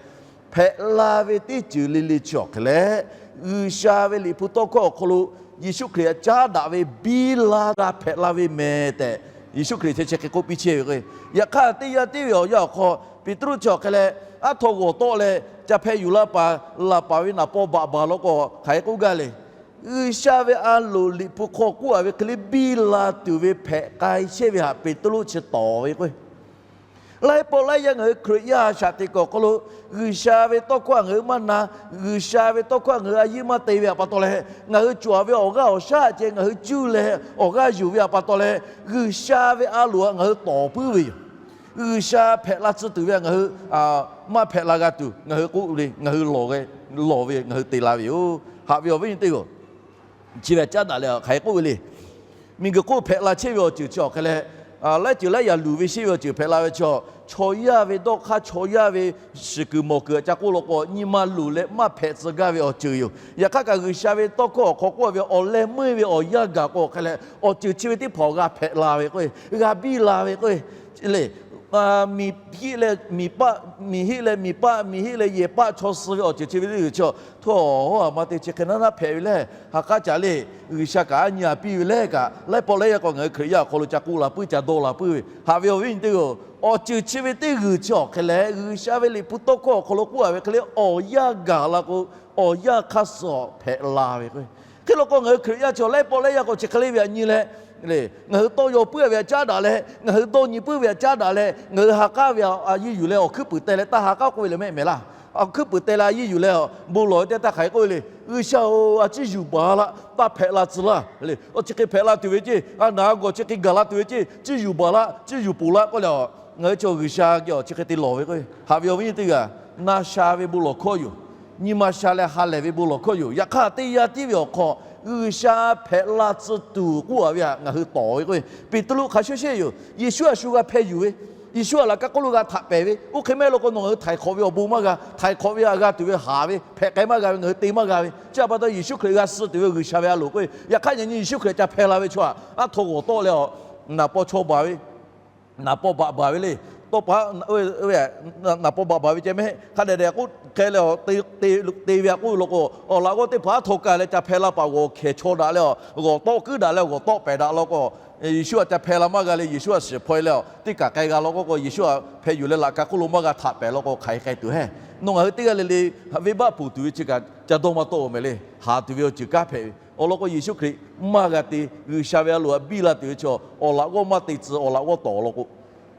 hpehꞈ la ve teˇ ceuˬ le le chi awˬ hk'e leh, G'uiˬsha ve Liꞈ hpu tawˇ hkawˇ awˬ hk'aw lo Yeˍsuˆ Hkriꞈ htaꞈ caˉ daꞈ ve biˇ la g'a hpehꞈ la ve mehˍ tehꞈ, Yeˍsuˆ Hkriꞈ chi chi hk'e k'oˆ piˇ chehˇ ve k'o, yaꞈ hk'aˇ teˇ yanˇ teˇ ve awˬ yanˇ awˬ hk'aw Peˍtruˆ chi awˬ hk'e leh aˉ htaw g'awˬ tawˆ leh ca hpeh yuˬ laˇ paˍ, laˬ paˍ ve naˍ paw baꞈ baˬ law k'o, hk'aˬ hk'e k'oˆ gaˇ le. G'uiˬsha ve a loˍ Liꞈ hpu hk'aw k'oˆ-a ve hk'e le biˇ la tuˬ ve hpehꞈ k'ai chehˇ ve htaꞈ Peˍtruˆ chi tawˍ ve k'o, laiˉ pawˆ laiˉ yaˇ ngaˬ hui Hkriꞈ yaˇ a shaꞈ teꞈ kuiˬ awˬ hk'aw lo G'uiˬsha ve tawˇ hkawˇ htaꞈ ngaˬ hui maˇ na, G'uiˬsha ve tawˇ hkawˇ htaꞈ ngaˬ hui a yeˇ maˇ te ve htaꞈ pa taw leh, ngaˬ hui cawˬ-a ve awˬ g'aˇ awˬ shaˉ htaꞈ ceh ngaˬ hui cuˇ leh awˬ g'aˇ yuˬ ve htaꞈ pa taw leh, G'uiˬsha ve a loˍ htaꞈ ngaˬ hui tawˍ puiˉ ve yoˬ. G'uiˬsha hpehꞈ la tcuh tuˬ ve htaꞈ ngaˬ hui maˇ hpehꞈ la g'a tuˬ, ngaˬ hui k'oˆ le, ngaˬ hui lawˬ ve, lawˬ ve ngaˬ hui te la ve yoˬ. Haꞈ ve awˬ viˉ nyi teˇ g'aˇ-oˬ, chi ve htaꞈ caˉ daꞈ leh hk'aˬ hk'e k'oˆ ve le. Miˬguiˬ hk'oˆ hpehꞈ la chehˇ ve awˬ ceuˬ chi awˬ hk'e leh, laiˉ ceuˬ laiˉ yaꞈ luˬ ve sheˆ ve awˬ ceuˬ hpehꞈ la ve chi, chaw yaˇ ve dawˇ hk'aˇ, chaw yaˇ ve shiˍ kuiˬ mawˬ kuiˬ htaꞈ ca k'oˆ law k'o, nyi ma luˬ leh maˇ hpehꞈ tcuh gaˇ ve awˬ ceuˬ yoˬ. Yaꞈ hk'aˇ kaꞈ G'uiˬsha ve tawˇ hkawˇ awˬ hk'aw k'oˆ ve awˬ leh meuˇ ve awˬ yanˇ gaˬ k'o hk'e leh, awˬ ceuˬ chi ve teˇ hpaˍ g'a hpehꞈ la ve k'o, g'a biˇ la ve k'o, le, miˬ hiˆ leh miˬ paˆ, miˬ hiˆ leh miˬ paˆ, miˬ hiˆ leh yehˬ paˆ chaw suh ve awˬ ceuˬ chi ve teˇ ceuˬ chi, htawˇ, a ma te chi hk'e naˉ naˉ hpehꞈ ve lehˬ, ha k'aˉ ca le, G'uiˬsha kaꞈ a nyi a piˇ ve lehˬ kaꞈ, laiˉ pawˆ laiˉ yaˇ k'o ngaˬ hui Hkriꞈ yaˇ awˬ hk'aw lo ca k'oˆ la puiˉ, ca dawˇ la puiˉ ve. Haꞈ ve awˬ viˉ nyi teˇ g'aˇ-oˬ, awˬ ceuˬ chi ve teˇ g'uiˬ chi awˬ hk'e leh, G'uiˬsha ve Liꞈ hpu tawˇ hkawˇ awˬ hk'aw lo k'oˆ-a ve hk'e le, awˬ yanˇ gaˬ la k'o, awˬ yanˇ hk'aˇ suh hpehꞈ la ve k'o, hk'e law k'o ngaˬ hui Hkriꞈ yaˇ chi laiˉ pawˆ laiˉ yaˇ k'o chi hk'e le ve htaꞈ nyi leh, ngaˬ hui tawˇ yaw puiˉ ve htaꞈ caˉ daꞈ leh, ngaˬ hui dawˇ nyi puiˉ ve htaꞈ caˉ daꞈ leh, ngaˬ hui ha k'aˉ ve a yeˇ yuˬ leh awˬ hkuiˉ puiˍ teh leh taˇ ha k'aˉ k'oˆ ve le mehˆ mehˍ laˇ. a hkuiˉ puiˍ teh leh a yiˇ yuˬ leh bon lawˬ ve teˇ htaˇ hk'aˬ hk'e k'oˆ ve le, G'uiˬsha-oˬ, a ciˇ yuˬ baˬ laˇ, taˇ hpehꞈ la tcuh laˇ le. Awˬ chi hk'e hpehꞈ la tuˬ ve ceˇ, a naˍ a gawˬ chi hk'e gaˬ la tuˬ ve ceˇ, ciˇ yuˬ baˬ laˇ, ciˇ yuˬ ponˬ laˇ k'oˆ leh, ngaˬ hui chaw G'uiˬsha geh awˬ chi hk'e te lawˬ ve k'o, haꞈ ve awˬ viˉ nyi teˇ g'aˇ, na sha ve bon lawˬ hkawˇ yoˬ. Nyi ma sha leh ha lehˬ ve bon lawˬ hkawˇ yoˬ. Yaꞈ hk'aˇ teˇ yanˇ tiˉ ve awˬ hk'aw, G'uiˬsha hpehꞈ la tcuh tuˬ k'oˆ a ve htaꞈ ngaˬ hui tawˍ ve k'o, Peˍtruˆ hk'a shuˍ sheˆ yoˬ. Yeˍsuˆ a shu g'a hpeh yuˬ ve, Yeˍsuˆ a laꞈ ka hk'oˆ lo g'a htaꞈ pehˍ ve, oˇ hk'e maˇ heˆ law k'o nawˬ ngaˬ hui htaiˍ hk'awꞈ ve awˬ bon maˇ g'a, htaiˍ hk'awꞈ ve a g'a tuˬ ve haˍ ve hpehꞈ k'ai maˇ g'a ve, ngaˬ hui te maˇ g'a ve. Chi htaꞈ pa taw Yeˍsuˆ Hkriꞈ g'a suh tuˬ ve G'uiˬsha ve a loˍ k'o, yaꞈ hk'aˇ yaꞈ nyi Yeˍsuˆ Hkriꞈ ca hpeh la ve chaw htaꞈ aˉ htaw g'awˬ tawˆ leh a, naˍ paw chaw baˬ ve, naˍ paw baꞈ baˬ ve le. Tawˇ pa, naˍ paw baꞈ baˬ ve ceh mehˆ hk'a dehꞈ dehꞈ k'oˆ hk'e leh, te ve a k'oˆ law k'o, awˬ laꞈ g'awˇ teˇ hpaˍ aˉ htaw ka leh ca hpeh la paˍ g'awˬ hkehˍ chaw daꞈ leh a, g'awˬ tawˆ kuiˉ daꞈ leh g'awˬ tawˆ pehˍ daꞈ law k'o, Yeˍsuˆ a ca hpeh la maˇ g'a le. Yeˍsuˆ a shiˍ hpaw e leh a, teˇ kaꞈ k'ai g'a law k'o, Yeˍsuˆ a hpeh yuˬ leh laꞈ ka hk'oˆ lo maˇ g'a htaꞈ pehˍ law k'o, hk'aˬ hk'e k'ai tuˬ heˆ. Nawˬ ngaˬ hui teˇ g'aˇ le le, venˇbaˆ ponˬ tuˬ ve chi kaꞈ ca dawˇ maˇ tawˆ-oˬ mehˍ le. Haˍ tuˬ ve awˬ ceuˬ kanˉ hpehꞈ ve awˬ lawn k'o, Yeˍsuˆ Hkriꞈ maˇ g'a te, G'uiˬsha ve a loˍ htaꞈ biˇ la tuˬ ve chaw awˬ laꞈ g'awˇ maˇ te tcuh, awˬ laꞈ g'awˇ tawˍ law k'o,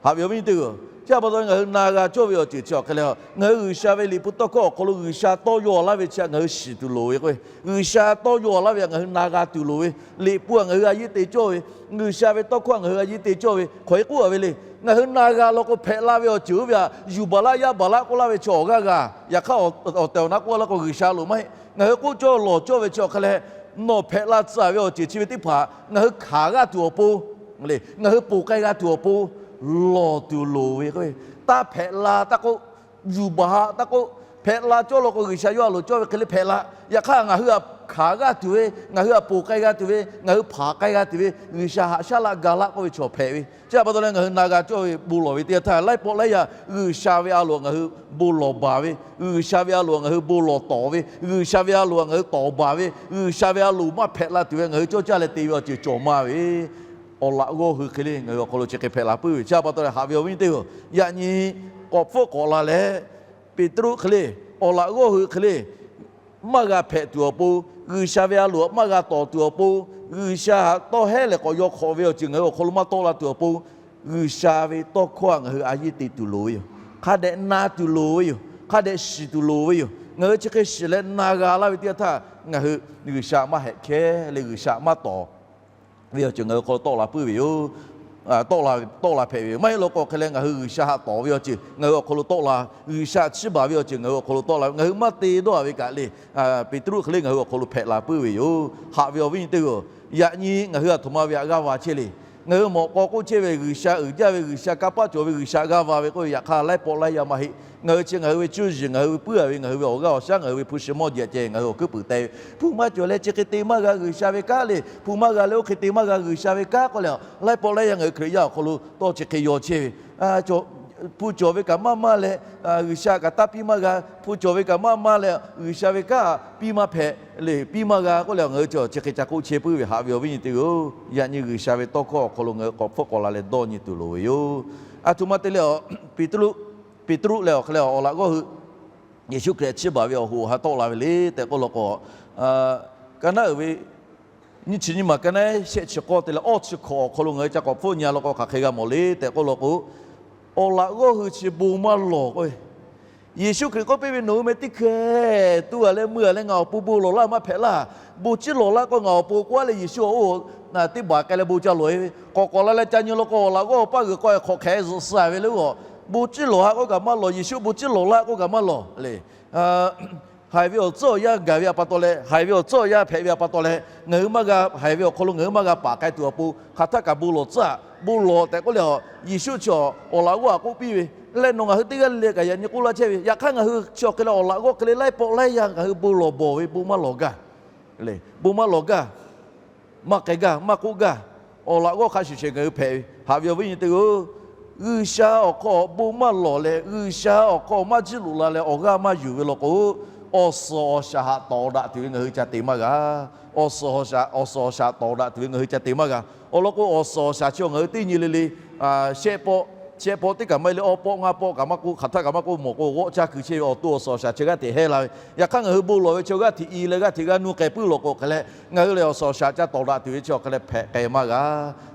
haꞈ ve awˬ viˉ nyi teˇ g'aˇ, chi htaꞈ pa taw ngaˬ hui na g'a cawˇ ve awˬ ceuˬ chi awˬ hk'e leh, ngaˬ hui G'uiˬsha ve liꞈ hpu tawˇ hkawˇ awˬ hk'aw lo G'uiˬsha tawˇ yaw laˇ ve chi htaꞈ ngaˬ hui shiˍ tuˬ loˍ ve k'o, G'uiˬsha tawˇ yaw laˇ ve htaꞈ ngaˬ hui na g'a tuˬ loˍ ve, liꞈ hpu htaꞈ ngaˬ hui a yiˇ te cawˇ ve, G'uiˬsha ve tawˇ hkawˇ htaꞈ ngaˬ hui a yiˇ te cawˇ ve, hk'aˬ hk'e k'oˆ a ve le. Ngaˬ hui na g'a law k'o hpehꞈ la ve awˬ ceuˬ oˇ ve htaꞈ yuˬ baˬ laˇ yaˇ baˬ laˇ k'oˆ laˇ ve chaw awˬ g'aˇ g'a. Yaꞈ hk'aˇ awˬ tehˬ awˬ na k'oˆ laˇ k'o G'uiˬsha loˍ maˇ heˆ. Ngaˬ hui k'oˆ cawˇ lawˬ cawˇ ve chi awˬ hk'e leh, nawˬ hpehꞈ la tcuh ve awˬ ceuˬ chi ve teˇ hpaˍ ngaˬ hui hkanˍ g'aˇ tuˬ awˬ pon le, ngaˬ hui ponˬ k'ai g'a tuˬ awˬ pon lawˬ tuˬ loˍ ve k'o, taˇ hpehꞈ la taˇ k'oˆ, yuˬ baˬ ha taˇ k'oˆ, hpehꞈ la cawˇ law k'o G'uiˬsha yawˇ a loˍ cawˇ ve hk'e le hpehꞈ la. Yaꞈ hk'aˇ ngaˬ hui htaꞈ hkanˍ g'aˇ tuˬ ve, ngaˬ hui htaꞈ ponˬ k'ai g'a tuˬ ve, ngaˬ hui hpanˍ k'ai g'a tuˬ ve, G'uiˬsha haꞈ shaˉ laˆ ga laˆ k'oˆ ve chaw hpehꞈ ve. Chi htaꞈ pa taw leh ngaˬ hui na g'a cawˇ ve bon lawˬ ve teˇ yanˇ htaˇ, laiˉ pawˆ laiˉ yaˇ G'uiˬsha ve a loˍ ngaˬ hui bon lawˬ baˬ ve, G'uiˬsha ve a loˍ ngaˬ hui bon lawˬ tawˍ ve, G'uiˬsha ve a loˍ ngaˬ hui tawˍ baˬ ve, G'uiˬsha ve a loˍ maˇ hpehꞈ la tuˬ ve ngaˬ hui cawˇ caˇ leh te ve awˬ ceuˬ cawˬ maˇ ve, awˬ laꞈ g'awˇ hui hk'e le ngaˬ hui awˬ hk'aw lo chi hk'e hpehꞈ la puiˉ ve. Chi htaꞈ pa taw leh haꞈ ve awˬ viˉ nyi teˇ g'aˇ, yaꞈ nyi k'awꞈ hpfuhˆ k'awꞈ la leh, Peˍtruˆ hk'e le, awˬ laꞈ g'awˇ hui hk'e le, maˇ g'a hpehꞈ tuˬ awˬ pon, G'uiˬsha ve a loˍ maˇ g'a tawˍ tuˬ awˬ pon, G'uiˬsha htaꞈ tawˇ hehˉ leh k'awꞈ yaw hk'awꞈ ve awˬ ceuˬ ngaˬ hui awˬ hk'aw lo maˇ tawˆ la tuˬ awˬ pon, G'uiˬsha ve tawˇ hkawˇ htaꞈ ngaˬ hui a yiˇ te tuˬ loˍ ve yoˬ. Hk'a dehꞈ na tuˬ loˍ ve yoˬ. Hk'a dehꞈ shiˍ tuˬ loˍ ve yoˬ. Ngaˬ hui chi hk'e shiˍ leh na g'a laˇ ve teˇ yanˇ htaˇ, ngaˬ hui G'uiˬsha maˇ hehꞈ hkehˇ leh G'uiˬsha maˇ tawˍ ve awˬ ceuˬ ngaˬ hui awˬ hk'aw lo tawˆ la puiˉ ve yoˬ. Tawˆ la, tawˆ la hpehꞈ ve yoˬ. Maˇ heˆ law k'o hk'e leh ngaˬ hui G'uiˬsha htaꞈ tawˍ ve awˬ ceuˬ ngaˬ hui awˬ hk'aw lo tawˆ la, G'uiˬsha chiˇ baˬ ve awˬ ceuˬ ngaˬ hui awˬ hk'aw lo tawˆ la ve, ngaˬ hui maˇ te dawˇ a ve kaꞈ le, Peˍtruˆ hk'e le ngaˬ hui awˬ hk'aw lo hpehꞈ la puiˉ ve yoˬ. Haꞈ ve awˬ viˉ nyi teˇ g'aˇ, yaꞈ nyi ngaˬ hui a htoꞈ ma ve htaꞈ g'aˇ va chehˇ le. Ngaˬ hui mawꞈ k'aw k'oˆ chehˇ ve G'uiˬsha uiˍ jaˇ ve, G'uiˬsha kanˇ paˆ cawˬ ve, G'uiˬsha g'aˇ va ve k'oˆ ve, yaꞈ hk'aˇ laiˉ pawˆ laiˉ yaˇ maˇ heˆ. Ngaˬ hui chi ngaˬ hui ve cuˇ yiˍ, ngaˬ hui ve puiˉ a ve, ngaˬ hui ve awˬ g'aˇ awˬ shaˉ, ngaˬ hui ve hpu shi mawˇ jeˬ ceh ngaˬ hui awˬ hkuiˉ puiˍ teh ve, hpu maˇ cawˬ leh chi hk'e te maˇ g'a G'uiˬsha ve kanˉ le, hpu maˇ g'a leh oˇ hk'e te maˇ g'a G'uiˬsha ve kanˉ k'oˆ leh, laiˉ pawˆ laiˉ yaˇ ngaˬ hui Hkriꞈ yaˇ awˬ hk'aw lo tawˇ chi hk'e yaw chehˇ ve, hpu cawˬ ve kaꞈ maˇ maˇ leh, G'uiˬsha kaꞈ taˇ piˇ maˇ g'a, hpu cawˬ ve kaꞈ maˇ maˇ leh G'uiˬsha ve kanˉ piˇ maˇ hpehꞈ le, piˇ maˇ g'a k'oˆ leh ngaˬ hui chi hk'e ca k'oˆ chehˇ puiˉ ve. Haꞈ ve awˬ viˉ nyi teˇ g'aˇ-oˬ, yaꞈ nyi G'uiˬsha ve tawˇ hkawˇ awˬ hk'aw lo ngaˬ hui k'awꞈ hpfuhˆ k'awꞈ la leh dawˇ nyi tuˬ loˍ ve yoˬ. A htoꞈ ma te leh, Peˍtruˆ, Peˍtruˆ leh awˬ hk'e leh awˬ laꞈ g'awˇ hui Yeˍsuˆ Hkriꞈ chiˇ baˬ ve awˬ hoꞈ awˬ ha tawˆ la ve le tehꞈ k'oˆ law k'o, ka naˉ uiˍ ve nyiˇ chi nyiˇ maˬ ka naˉ shehˆ chi k'awˇ te leh awˇ chi hkawꞈ awˬ hk'aw lo ngaˬ hui ca k'awꞈ hpfuhˆ nyi a law k'o hk'aˬ hk'e g'a mawˬ le tehꞈ k'oˆ law k'o, awˬ laꞈ g'awˇ hui chi bon maˇ lawˬ k'o, Yeˍsuˆ Hkriꞈ k'oˆ piˇ ve, Nawˬ hui meh teˇ hkeh tuˬ a leh meuˇ a leh ngaˬ awˬ pon bon lawˬ laˇ maˇ hpehꞈ laˇ. Bon ciˇ lawˬ laˇ k'o ngaˬ awˬ pon k'oˆ a leh Yeˍsuˆ a oˇ teˇ baˬ k'ai leh bon ca lawˬ e ve. K'awꞈ k'awꞈ la leh ca nyi law k'o awˬ laꞈ g'awˇ awˬ paˇ g'uiˬ k'aw e hk'awꞈ hk'e zuhꞈ suh a ve le. Bon ciˇ lawˬ haˆ k'oˆ kaꞈ maˇ lawˬ, Yeˍsuˆ bon ciˇ lawˬ laˇ k'oˆ kaꞈ maˇ lawˬ le. Haiˬ ve awˬ tcuhˉ awˬ yanˇ gaˬ ve htaꞈ pa taw leh, haiˬ ve awˬ tcuhˉ awˬ yanˇ hpehꞈ ve htaꞈ pa taw leh, ngaˬ hui maˇ g'a, haiˬ ve awˬ hk'aw lo ngaˬ hui maˇ g'a paˍ k'ai tuˬ awˬ pon hk'aˬ htaˆ kaꞈ bon lawˬ tcuhˉ a. Bon lawˬ tehꞈ k'oˆ leh, Yeˍsuˆ chi awˬ laꞈ g'awˇ htaꞈ k'oˆ piˇ ve, leh nawˬ ngaˬ hui teˇ g'aˇ le le kaꞈ yaꞈ nyi k'oˆ laˇ chehˇ ve, yaꞈ hk'aˇ ngaˬ hui chi awˬ hk'e leh awˬ laꞈ g'awˇ hk'e le laiˉ pawˆ laiˉ yaˇ ngaˬ hui bon lawˬ bawˬ ve, bon maˇ lawˬ gaˇ le, bon maˇ lawˬ gaˇ, maˇ k'ai gaˇ, maˇ k'oˆ gaˇ, awˬ laꞈ g'awˇ hk'a shuˍ shehˍ ngaˬ hui hpehꞈ ve. Haꞈ ve awˬ viˉ nyi teˇ g'aˇ-oˬ, G'uiˬsha awˬ hk'aw bon maˇ lawˬ leh G'uiˬsha awˬ hk'aw maˇ jiˇ loꞈ la leh awˬ g'aˇ maˇ yuˬ ve law k'o, awˬ suhˍ awˬ shaˍ htaꞈ tawˍ daꞈ tuˬ ve ngaˬ hui ca te maˇ g'a. Awˬ suhˍ awˬ shaˍ, awˬ suhˍ awˬ shaˍ tawˍ daꞈ tuˬ ve ngaˬ hui ca te maˇ g'a. Awˬ lawn k'o, awˬ suhˍ awˬ shaˍ chi ngaˬ hui teˇ nyi le le, shehˆ pawˆ, shehˆ pawˆ teˇ kaꞈ maˇ heˆ le, awˇ pawˆ ngaˇ pawˆ kaꞈ maˇ k'oˆ, hk'aˬ htaˆ kaꞈ maˇ k'oˆ, mawˬ k'o g'awˆ caˇ kuiˬ chehˇ ve awˬ to awˬ suhˍ awˬ shaˍ chi g'aˇ hteꞈ hehˇ la ve. Yaꞈ hk'aˇ ngaˬ hui bon lawˬ ve chi g'aˇ hteꞈ i leh g'aˇ hteꞈ g'a nuˇ k'ai puiˉ law k'o hk'e leh, ngaˬ hui lehˬ awˬ suhˍ awˬ shaˍ ca tawˍ daꞈ tuˬ ve chi awˬ hk'e leh hpehꞈ k'ai maˇ g'a.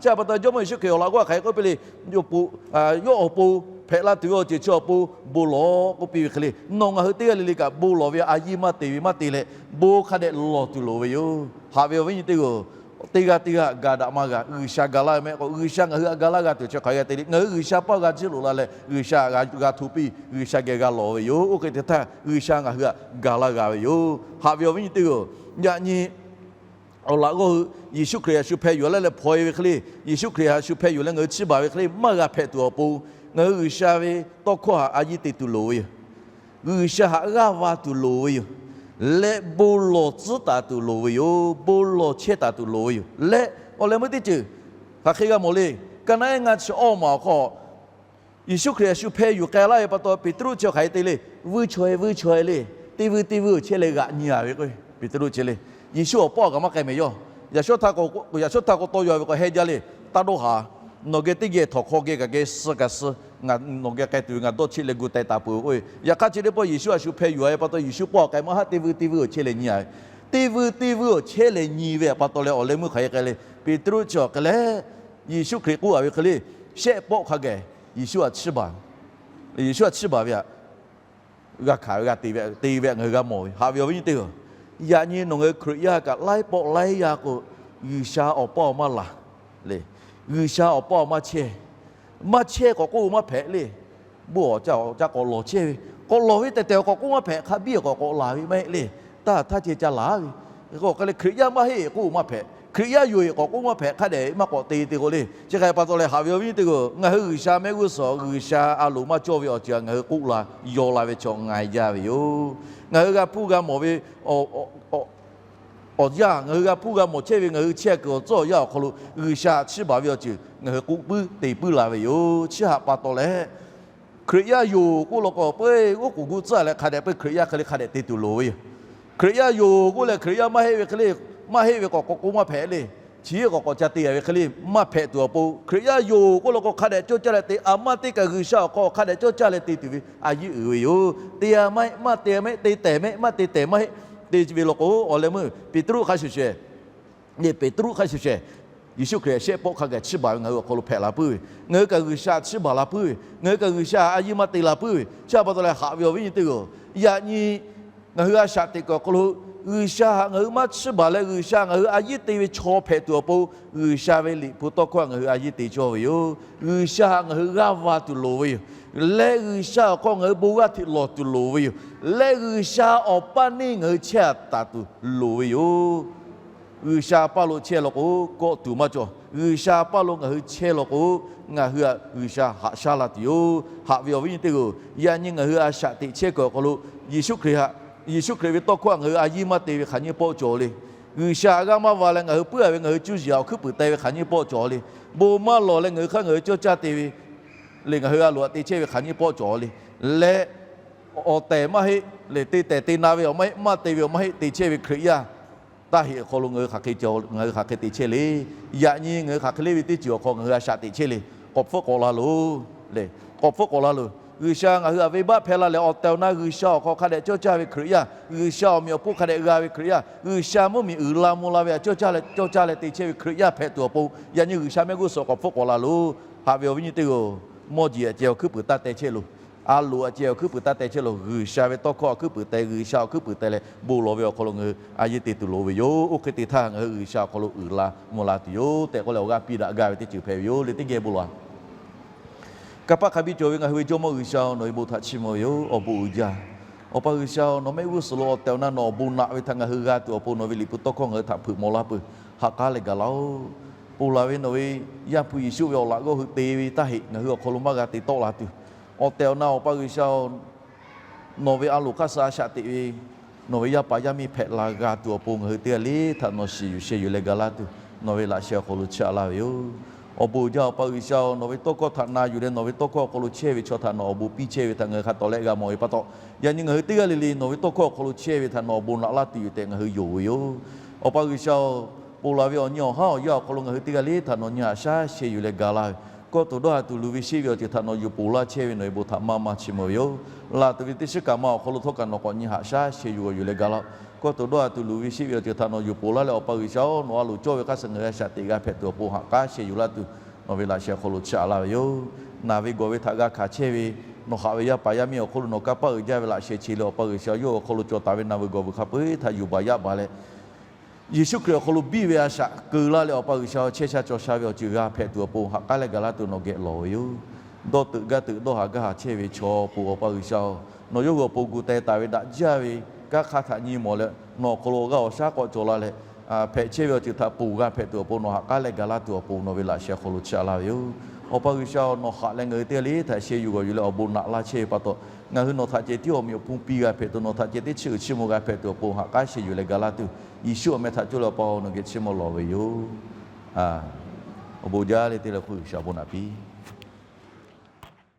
Chi htaꞈ pa taw Jawˇmawˇ Yeˍsuˆ Hkriꞈ awˬ laꞈ g'awˇ hk'aˬ hk'e k'oˆ piˇ le, yawˇ awˬ pon hpehꞈ la tuˬ ve awˬ ceuˬ chi awˬ pon bon lawˬ k'oˆ piˇ ve hk'e le, nawˬ ngaˬ hui teˇ g'aˇ le le kaꞈ bon lawˬ ve a yiˇ maˇ te ve maˇ te leh, bon hk'a dehꞈ lawˬ tuˬ loˍ ve yoˬ. Haꞈ ve awˬ viˉ nyi teˇ hpaˍ-oˬ, teˇ g'aˇ teˇ g'aˇ ga daꞈ maˇ g'a. G'uiˬsha ga laˇ ve maˇ heˆ k'o, G'uiˬsha ngaˬ hui htaꞈ ga laˇ g'a tuˬ chi hk'aˬ hk'e te le, ngaˬ hui G'uiˬsha paˇ g'a jiˇ loꞈ la leh, G'uiˬsha g'a hto piˇ, G'uiˬsha geh g'a lawˬ ve yoˬ. Oˇ hk'e te htaˇ, G'uiˬsha ngaˬ hui htaꞈ ga laˇ g'a ve yoˬ. Haꞈ ve awˬ viˉ nyi teˇ hpaˍ-oˬ, yaꞈ nyi awˬ laꞈ g'awˇ hui Yeˍsuˆ Hkriꞈ htaꞈ shu hpeh yuˬ leh leh hpaw e ve hk'e le, Yeˍsuˆ Hkriꞈ htaꞈ shu hpeh yuˬ leh ngaˬ hui chiˇ baˬ ve hk'e le maˇ g'a hpehꞈ tuˬ awˬ pon, ngaˬ hui G'uiˬsha ve tawˇ hkawˇ htaꞈ a yiˇ te tuˬ loˍ ve yoˬ. G'uiˬsha htaꞈ g'aˇ va tuˬ loˍ ve yoˬ. Leh bon lawˬ tcuhˉ taˍ tuˬ loˍ ve yoˬ. Bon lawˬ chehˇ taˍ tuˬ loˍ ve yoˬ. Leh awˬ leh meuˇ teˇ ceuˬ hk'aˬ hk'e g'a mawˬ le. Ka naˉ ehˉ ngaˇ chi awˇ maˬ awˬ hk'aw Yeˍsuˆ Hkriꞈ htaꞈ shu hpeh yuˬ k'ai laˇ ve pa taw, Peˍtruˆ chi hk'aˬ hk'e te le, vuiˇ chaweh vuiˇ chaweh le, teˇ vuiˇ teˇ vuiˇ awˬ chehˇ leh g'aꞈ nyi a ve k'o, Peˍtruˆ chi le, Yeˍsuˆ awˬ pawˆ a kaꞈ maˇ k'ai mehˍ yawˇ. Yaꞈ shawˉ htaˇ k'o, yaꞈ shawˉ htaˇ k'o tawˇ yaw ve k'o heh jaˇ le, taˇ dawˇ haˍ. Nawˬ geh teˇ geh htawnˍ hk'aw geh kaꞈ geh suh kaꞈ suh, nawˬ geh k'ai tuˬ ve ngaˬ dawˇ cheˆ leh gu teh taˍ peuˬ k'oˆ ve. Yaꞈ hk'aˇ chi teˇ pawˆ Yeˍsuˆ htaꞈ shu hpeh yuˬ a ve pa taw, Yeˍsuˆ pawˆ a k'ai maˇ haˉ teˇ vuiˇ teˇ vuiˇ awˬ chehˇ leh nyi a ve. Teˇ vuiˇ teˇ vuiˇ awˬ chehˇ leh nyi ve pa taw leh awˬ leh meuˇ hk'aˬ hk'e k'ai le, Peˍtruˆ chi awˬ hk'e leh, Yeˍsuˆ Hkriꞈ k'oˆ a ve hk'e le, shehˆ pawˆ hk'a gaˬ Yeˍsuˆ htaꞈ chiˇ baˬ, Yeˍsuˆ htaꞈ chiˇ baˬ ve htaꞈ g'a hkanˍ ve g'a te ve te ve htaꞈ ngaˬ hui g'a mawˬ ve. Haꞈ ve awˬ viˉ nyi teˇ hpaˍ-oˬ, yaꞈ nyi nawˬ ngaˬ hui Hkriꞈ yaˇ kaꞈ laiˉ pawˆ laiˉ yaˇ k'o, G'uiˬsha awˬ paˇ awˬ maˇ laˬ le. G'uiˬsha awˬ paˇ awˬ maˇ chehˇ. Maˇ chehˇ k'awꞈ k'oˆ maˇ hpehꞈ le. Bon awˬ ca awˬ ca k'awꞈ lawˬ chehˇ ve, k'awꞈ lawˬ ve tehˬ tehˬ awˬ k'awꞈ k'oˆ maˇ hpehꞈ. Hk'a biˇ awˬ k'awꞈ k'awꞈ laˬ ve maˇ heˆ le. Taˇ htaˇ ceh ca laˬ ve k'o, Hkriꞈ yaˇ maˇ heˆ k'oˆ maˇ hpehꞈ. Hkriꞈ yaˇ yoˬ eˬ k'awꞈ k'oˆ maˇ hpehꞈ. Hk'a dehꞈ maˇ k'awꞈ te te k'o le. Chi hk'e pa taw leh, haꞈ ve awˬ viˉ teˇ hpaˍ-oˬ, ngaˬ hui G'uiˬsha mehˆ g'uˇ suhˍ G'uiˬsha a loˍ maˇ cawˇ ve awˬ ceuˬ htaꞈ ngaˬ hui k'oˆ la yaw la ve chaw nga jaˇ ve yoˬ. Ngaˬ hui g'a hpuˇ g'a mawˬ ve awˬ yanˇ, ngaˬ hui g'a hpuˇ g'a mawˬ chehˇ ve ngaˬ hui chehˇ kuiˬ awˬ tcuhˉ awˬ yanˇ awˬ hk'aw lo G'uiˬsha chiˇ baˬ ve awˬ ceuˬ ngaˬ hui k'oˆ puiˉ te puiˉ la ve yoˬ. Chi htaꞈ pa taw leh, Hkriꞈ yaˇ yoˬ k'oˆ law k'o, peuˬ oˉ k'oˍ gu tcuhˉ leh hk'a dehꞈ peuˬ Hkriꞈ yaˇ hk'e le hk'a dehꞈ te tuˬ loˍ ve yoˬ. Hkriꞈ yaˇ yoˬ k'oˆ leh Hkriꞈ yaˇ maˇ heˆ ve hk'e le, maˇ heˆ ve k'awꞈ k'awꞈ k'oˆ maˇ hpehꞈ le. Chi k'awꞈ k'awꞈ ca te a ve hk'e le maˇ hpehꞈ tuˬ awˬ pon, Hkriꞈ yaˇ yoˬ k'oˆ law k'o hk'a dehꞈ cawˇ caˇ leh te a maˇ teˇ kaꞈ G'uiˬsha awˬ hk'aw hk'a dehꞈ cawˇ caˇ leh te tuˬ ve a yiˇ uiˍ ve yoˬ. Te a maˇ heˆ, maˇ te a maˇ heˆ, te tehˬ maˇ heˆ, maˇ te tehˬ maˇ heˆ, te ve law k'o, awˬ leh meuˇ Peˍtruˆ hk'a shuˍ shehˍ le, Peˍtruˆ hk'a shuˍ shehˍ, Yeˍsuˆ Hkriꞈ shehˆ pawˆ hk'a gaˬ chiˇ baˬ ve ngaˬ hui awˬ hk'aw lo hpehꞈ la puiˉ ve, ngaˬ hui kaꞈ G'uiˬsha chiˇ baˬ la puiˉ ve, ngaˬ hui kaꞈ G'uiˬsha a yiˇ maˇ te la puiˉ ve, chi htaꞈ pa taw leh haꞈ ve awˬ viˉ nyi teˇ hpaˍ-oˬ, yaꞈ nyi ngaˬ hui a shaꞈ teꞈ kuiˬ awˬ hk'aw lo G'uiˬsha htaꞈ ngaˬ hui maˇ chiˇ baˬ leh G'uiˬsha ngaˬ hui a yiˇ te ve chaw hpehꞈ tuˬ awˬ pon, G'uiˬsha ve Liꞈ hpu tawˇ hkawˇ htaꞈ ngaˬ hui a yiˇ te cawˇ ve yoˬ. G'uiˬsha htaꞈ ngaˬ hui g'aˇ va tuˬ loˍ ve yoˬ. Leh G'uiˬsha awˬ hk'aw ngaˬ hui bon g'aˇ hteꞈ lawˬ tuˬ loˍ ve yoˬ. Leh G'uiˬsha awˬ paˇ neˇ ngaˬ hui chehˇ taˍ tuˬ loˍ ve yoˬ. G'uiˬsha paˇ lo chehˇ law k'o, kawˆ tuˬ maˇ cawˬ. G'uiˬsha paˇ lo ngaˬ hui chehˇ law k'o, ngaˬ hui htaꞈ G'uiˬsha haꞈ shaˉ la tuˬ yoˬ. Haꞈ ve awˬ viˉ nyi teˇ hpaˍ-oˬ, yaꞈ nyi ngaˬ hui a shaꞈ teꞈ chehˇ kuiˬ awˬ hk'aw lo Yeˍsuˆ Hkriꞈ htaꞈ, Yeˍsuˆ Hkriꞈ ve tawˇ hkawˇ htaꞈ ngaˬ hui a yiˇ maˇ te ve hk'aˬ nyiˇ pawˆ cawˬ le. G'uiˬsha htaꞈ g'aˇ maˇ va leh ngaˬ hui puiˉ a ve ngaˬ hui cuˇ yiˍ htaꞈ awˬ hkuiˉ puiˍ teh ve hk'aˬ nyiˇ pawˆ cawˬ le. Bon maˇ lawˬ leh ngaˬ hui hk'aˇ ngaˬ hui cawˇ caˇ te ve le, ngaˬ hui a loˍ htaꞈ te chehˇ ve hk'aˬ nyiˇ pawˆ cawˬ le. Leh awˬ tehˬ maˇ heˆ le, te tehˬ te na ve awˬ maˇ heˆ, maˇ te ve awˬ maˇ heˆ, te chehˇ ve Hkriꞈ yaˇ taˇ heꞈ awˬ hk'aw lo ngaˬ hui hk'aˬ hk'e te chehˇ le. Yaꞈ nyi ngaˬ hui hk'aˬ hk'e le ve teˇ ceuˬ awˬ hk'aw ngaˬ hui a shaꞈ teꞈ chehˇ le. K'awꞈ hpfuhˆ k'awꞈ la loˬ le. K'awꞈ hpfuhˆ k'awꞈ la loˬ. G'uiˬsha ngaˬ hui htaꞈ venˇbaˆ hpehˇ la leh awˬ tehˬ awˬ na G'uiˬsha awˬ hk'aw hk'a dehꞈ cawˇ caˇ ve Hkriꞈ yaˇ, G'uiˬsha awˬ meꞈ awˬ hponˇ hk'a dehꞈ g'a ve Hkriꞈ yaˇ, G'uiˬsha mvuhˇmiˬ uiˍ la mvuh la ve htaꞈ cawˇ caˇ leh, cawˇ caˇ leh te chehˇ ve Hkriꞈ yaˇ hpehꞈ tuˬ awˬ pon, yaꞈ nyi G'uiˬsha mehˆ g'uˇ suhˍ k'awꞈ hpfuhˆ k'awꞈ la loˬ. Haꞈ ve awˬ viˉ nyi teˇ hpaˍ-oˬ, mawˇ jeˬ htaꞈ ceh awˬ hkuiˉ puiˍ taˇ teh chehˇ loˬ. A loˍ htaꞈ ceh awˬ hkuiˉ puiˍ taˇ teh chehˇ loˬ. G'uiˬsha ve tawˇ hkawˇ awˬ hkuiˉ puiˍ teh, G'uiˬsha awˬ hkuiˉ puiˍ teh leh bon lawˬ ve awˬ hk'aw lo ngaˬ hui a yiˇ te tuˬ loˍ ve yoˬ. Oˇ hk'e te htaˇ ngaˬ hui G'uiˬsha awˬ hk'aw lo uiˍ la mvuh la tuˬ yoˬ tehꞈ k'oˆ leh awˬ g'aˇ piˇ daꞈ gaˇ ve teˇ ceuˬ hpehꞈ ve yoˬ le. Teˇ geh bon lawˬ-a. Kanˇ paˆ hk'a biˇ cawˬ ve ngaˬ hui ve Jawˇmawˇ G'uiˬsha-oˬ, nawˬ ve bon htaꞈ chiˇ mvuh ve yoˬ. Awˬ bon uiˍ jaˇ. Awˬ pa G'uiˬsha-oˬ, nawˬ mehˆ g'uˇ suhˍ lo awˬ tehˬ awˬ na nawˬ awˬ bon naꞈ ve htaꞈ ngaˬ hui g'a tuˬ awˬ pon nawˬ ve Liꞈ hpu tawˇ hkawˇ ngaˬ hui htaꞈ hpeuꞈ maw laˇ peuˬ. Ha k'aˉ leh gaˬ laˇ-oˬ. Ponˬ laˬ ve nawˬ ve Yaˇ hpu Yeˍsuˆ ve awˬ laꞈ g'awˇ hui te ve taˇ heꞈ ngaˬ hui awˬ hk'aw lo maˇ g'a te tawˆ la tuˬ, awˬ tehˬ awˬ na Awˬ pa G'uiˬsha-oˬ, nawˬ ve a loˍ hk'aˇ suh a shaꞈ teꞈ ve nawˬ ve yaˇ paˍ yaˇ miˇ hpehꞈ la g'a tuˬ awˬ pon ngaˬ hui teˇ g'aˇ le htaꞈ nawˬ shiˍ yuˬ sheh yuˬ leh ga laˇ tuˬ, nawˬ ve laꞈ sheh awˬ hk'aw lo chiˇ aꞈ laˇ ve yoˬ. Awˬ bon uiˍ jaˇ Awˬ pa G'uiˬsha-oˬ, nawˬ ve tawˇ hkawˇ htaꞈ na yuˬ leh nawˬ ve tawˇ hkawˇ awˬ hk'aw lo chehˇ ve chaw htaꞈ nawˬ awˬ bon piˇ chehˇ ve htaꞈ ngaˬ hui hk'a tawˍ lehˆ g'a mawˬ ve pa taw, yaꞈ nyi ngaˬ hui teˇ g'aˇ le le nawˬ ve tawˇ hkawˇ awˬ hk'aw lo chehˇ ve htaꞈ nawˬ awˬ bon naꞈ laˇ tuˬ yoˬ tehꞈ ngaˬ hui yonˍ ve yoˬ. Awˬ pa G'uiˬsha-oˬ, ponˬ laˬ ve awˬ nyi awˬ haˉ awˬ yanˇ awˬ hk'aw lo ngaˬ hui teˇ g'aˇ le htaꞈ nawˬ nyi haꞈ shaˉ sheh yuˬ leh ga laˇ ve, kawˇ tuˬ dawˇ haˍ tuˬ luˬ ve sheˆ ve awˬ ceuˬ htaꞈ nawˬ yuˬ ponˬ laˇ chehˇ ve nawˬ ve bon htaꞈ maˇ maˇ chiˇ mvuh ve yoˬ. Laˬ tuˬ ve teˇ shiˉ kaꞈ ma awˬ hk'aw lo htawˇ kaꞈ nawˬ k'awꞈ nyi haꞈ shaˉ sheh yuˬ g'awˬ yuˬ leh ga laˇ ve, kawˇ tuˬ dawˇ haˍ tuˬ luˬ ve sheˆ ve awˬ ceuˬ htaꞈ nawˬ yuˬ ponˬ laˇ leh Awˬ pa G'uiˬsha-oˬ, nawˬ a loˍ cawˇ ve hk'aˇ suh ngaˬ hui a shaꞈ teꞈ g'a hpehꞈ tuˬ awˬ pon haꞈ k'aˉ sheh yuˬ laˇ tuˬ, nawˬ ve laꞈ sheh awˬ hk'aw lo chiˇ aꞈ laˇ ve yoˬ. Naˬ ve gawˬ ve htaꞈ g'a hkanˍ chehˇ ve, nawˬ haꞈ ve yaˇ paˍ yaˇ miˇ awˬ hk'oˆ lo nawˬ kanˇ paˆ uiˍ jaˇ ve laꞈ sheh che leh, Awˬ pa G'uiˬsha, yawˇ hui awˬ hk'aw lo cawˬ taˍ ve naˬ ve gawˬ ve hk'a peu-eˬ htaꞈ yuˬ baˬ yaꞈ baˬ leh, Yeˍsuˆ Hkriꞈ awˬ hk'aw lo biˇ ve a shaꞈ keu laˇ leh, Awˬ pa G'uiˬsha, chehˇ sha cawˬ sha ve awˬ ceuˬ g'a hpehꞈ tuˬ awˬ pon haꞈ k'aˉ leh gaˬ laˇ tuˬ nawˬ geh lawˬ ve yoˬ. Dawˇ teuꞈ gaˇ teuꞈ dawˇ haˍ gaˇ haˍ chehˇ ve chaw pon, Awˬ pa G'uiˬsha-oˬ, nawˬ yawˇ hui awˬ pon gu teh taˍ ve daꞈ jaˇ ve kanˇ hk'aˇ htaꞈ nyi mawˬ leh, nawˬ awˬ hk'aw lo awˬ g'aˇ awˬ shaˉ k'awꞈ cawˬ la leh, hpehꞈ chehˇ ve awˬ ceuˬ htaꞈ ponˬ g'a hpehꞈ tuˬ awˬ pon nawˬ haꞈ k'aˉ leh gaˬ laˇ tuˬ awˬ pon nawˬ ve laꞈ sheh awˬ hk'aw lo chiˇ aꞈ laˇ ve yoˬ. Awˬ pa G'uiˬsha-oˬ, nawˬ haꞈ leh ngaˬ hui teˇ g'aˇ le htaꞈ sheh yuˬ g'awˬ yuˬ leh awˬ bon naꞈ laˇ chehˇ ve pa taw, ngaˬ hui nawˬ htaꞈ ceh tiˉ awˬ meꞈ awˬ hponˇ piˇ g'a hpehꞈ tuˬ, nawˬ htaꞈ ceh tiˉ chiˇ uiˍ chiˇ mvuh g'a hpehꞈ tuˬ awˬ pon haꞈ k'aˉ sheh yuˬ leh gaˬ laˇ tuˬ, Yeˍsuˆ awˬ meh htaꞈ cawˬ leh Awˬ pa-oˬ, nawˬ geh chiˇ mvuh lawˬ ve yoˬ. Awˬ bon jaˇ le teˇ le hk'oˆ G'uiˬsha awˬ bon naꞈ piˇ